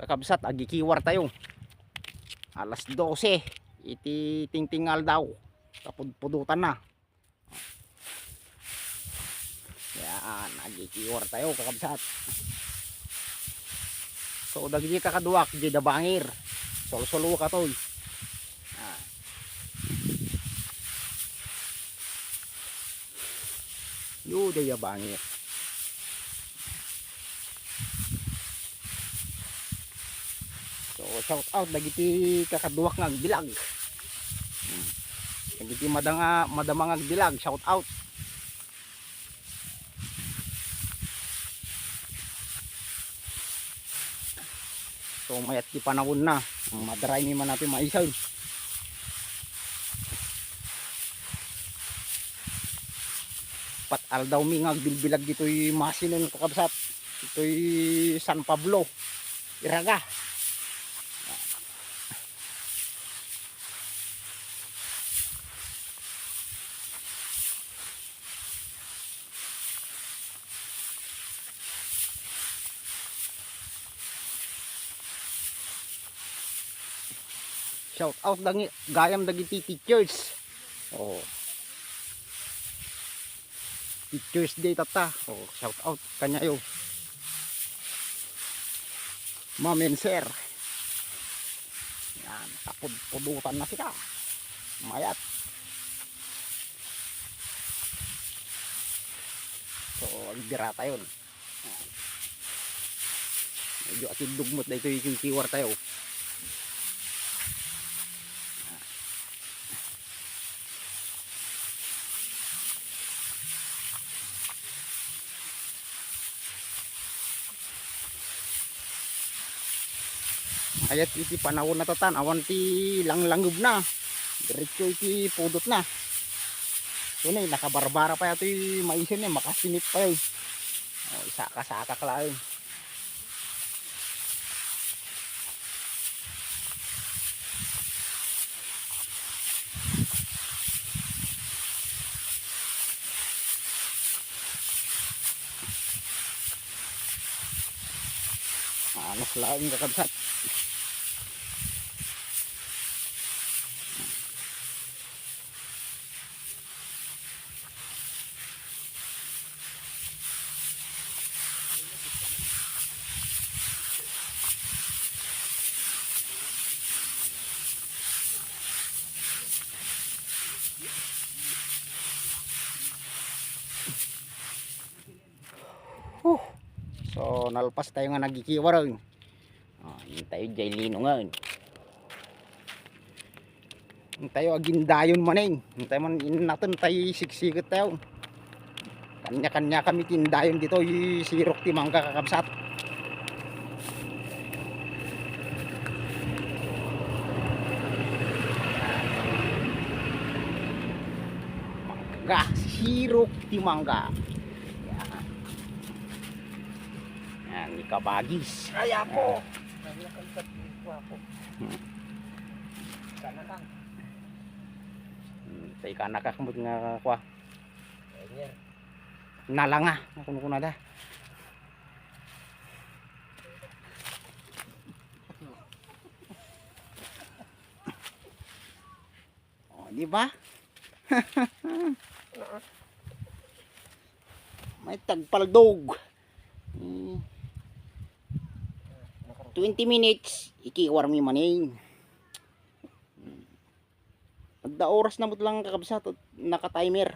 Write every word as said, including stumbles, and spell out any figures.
kakabsat, agikiwar tayo. Alas dose iti tingting nga aldaw. Kapudpudutan na. Yan, agikiwar tayo, kakabsat. So, dagiti kakaduak, di da bangir. Solsolo ka, toy. Ah. Yo, daya bangir. So, shout out dagiti kakaduak nga agbilag. Hmm. Dagiti madanga, madama nga agbilag, shout out. So, mayat ti panawonna. Madraymi man natin maisen. Pat aldawmi nga agbilbilag ditoy Masinen, kakabsat. Ditoy San Pablo, Iraga. Shout out dangi-, gayam dagiti teachers. Oh. Teachers Day tatta. Oh, shout out kaniayo. Ma'am and sir. Yan, kapudpudutan na sila. Mayat. So, agbira tayon. Medyo atiddog met daytoy kikiwar tayo. Ayat iti panawonna tatta, awan ti langlangeb na. Diretso iti pudot na. Ito na, nakabarbara pa yatoy maisen na, makasinit pa yun. Oh, isaka-sakak laeng. Anak laeng, kakabsat. Huh. So, nalpas tayo nga nagikiwar, oy. Ah, intayo jay linongan. Intayo agindayon manen. Intayo man innaten tay sigsiget tayo. Kanya-kanya kami ti indayon ditoy sirok ti mangga, kakabsat. Mangga, sirok ti mangga. Yan. Yan, ni kabagis. Ay, apo. Naglakan sa apo. Hmm. Kanakang. Hmm, tay kanakak mo nga kwa. Ay, niya. Nalanga, nga kuno-kuno da. Oh, di ba? May tagpaldog. Hmm. Twenty minutes, ikiwar mi manen. Hmm. Adda oras na met lang, kakabsat, naka-timer.